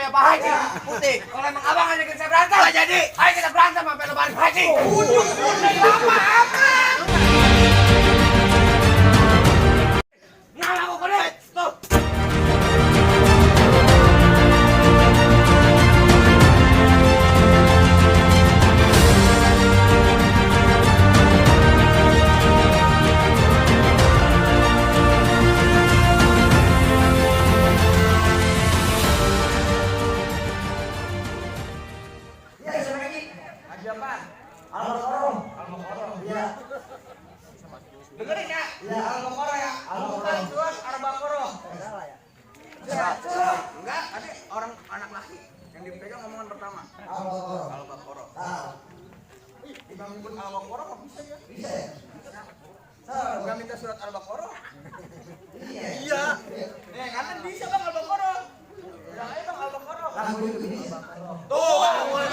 namanya Pak Haji putih. Kalau emang abang ngajakin saya berantem, nggak jadi. Ayo kita berantem sampai lebaran haji. Apa? Nyala aku kena. Tuh. Dengerin ya. Ya, Al-Baqarah ya. Bukan surat Al-Baqarah. Salah ya. Enggak, tadi orang anak laki yang dipegang ngomongan pertama. Al-Baqarah. Imam nyebut Al-Baqarah kok bisa ya? Bisa ya. Enggak minta surat Al-Baqarah. Iya. Nih, kan bisa Bang Al-Baqarah. Udah ayo Bang Al-Baqarah. Tuh, mulai